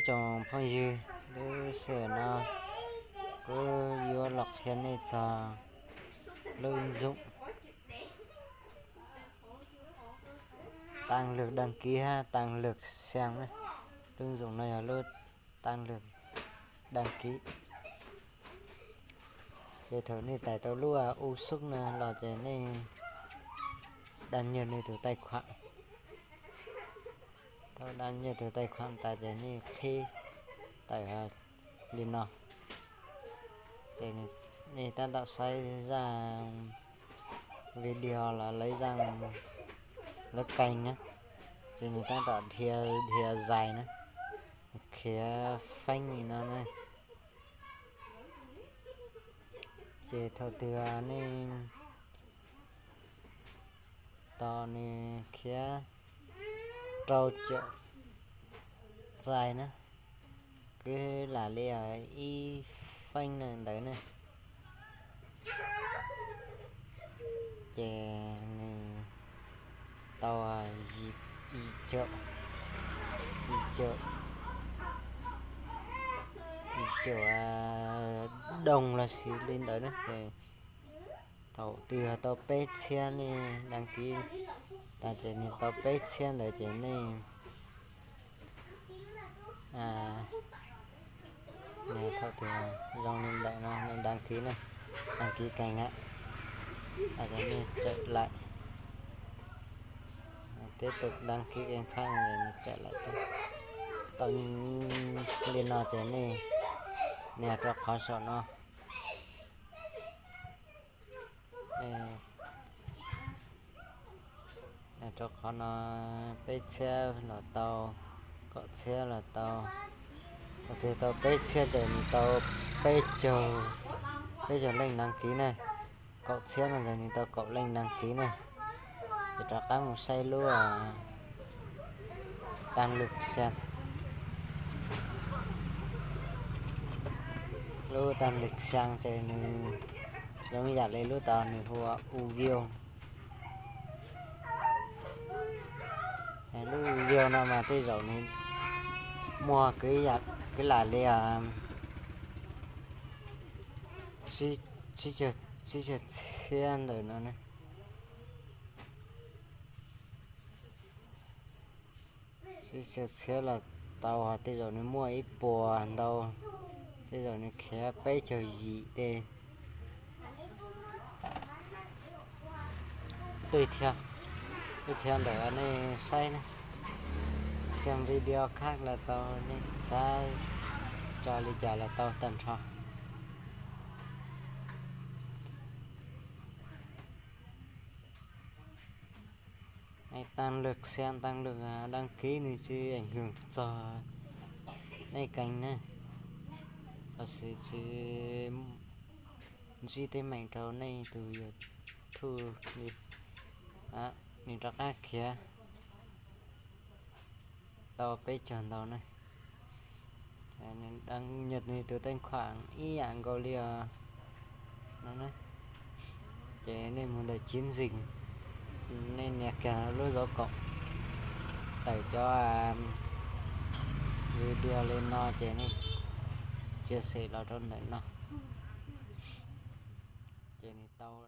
Tsoom phooj ywg, lub sij hawm no kuv yuav los qhia nej txog lub nplooj tăng lượt đăng ký hab tăng lượt xem na. Lub nplooj no yog lub tăng lượt đăng ký. Ces thaum nej tải tau lub u xúc no los ces nej đăng nhập nej tus tài khoản. Tau đăng nhập tus tài khoản tas ces nej qhib tawm li no. Ces nej tab tom saib zaj video los lawv zaj lawv kênh na, ces nws tab tom dhia dhia zais na, khiav feeb li no na. Ces thaum twg nej tau nws khiav rau caum zais na, kwv lam li ib feeb na ntawd na, ces nws tau yim caum, yim caum, yim caum doos los sis li ntawd na. Ces thaum twg tau peb txhiab nej đăng ký tas ces nws tau peb txhiab ntawd ces nej thaum twg zoo li ntawm no nej đăng ký na, đăng ký kênh na, nej tawm lawm, tiếp tục đăng ký kênh khác, tawm lawm. Tau li no ces nej nias rau qhov saum no. Rau qhov no peb txhiab los tau, kaum txhiab los tau, thaum twg tau peb txhiab ces nws tau peb caug, peb caug leej đăng ký na, kaum txhiab no ces nws tau kaum leej đăng ký na. Ces rov qab mus saib lub tăng lượt xem. Lub tăng lượt xem ces nws zoo yam li lub tod nws hu ua u view. Lub u view no mas tej zaum nws muaj kwv lam li tsib caug txhiab ntawm no ne. Tsib caug txhiab los tau, tej zaum nws muaj ib puas ntau, tej zaum nws khiav peb caug yim tej. Twb thiab, twb thiab ntawm nej saib ne. Xem video khác los tau, nej xav tso li cas los tau tag nrho. Tăng lượt xem, tăng lượt đăng ký nws tsis ảnh hưởng txog nej kênh ne, los sis tsis ntsib teeb meem rau nej tus YouTube li. Nws rov qab khiav tau peb caug ntau ne. Đăng nhập nws tus tài khoản ib yam nkaus li os no ne. Ces nej mus ntawm chiến dịch, nej nias kiag lub dấu cộng, tawm cov video li no ces nej chia sẻ los rau ntawm no, ces nws tau.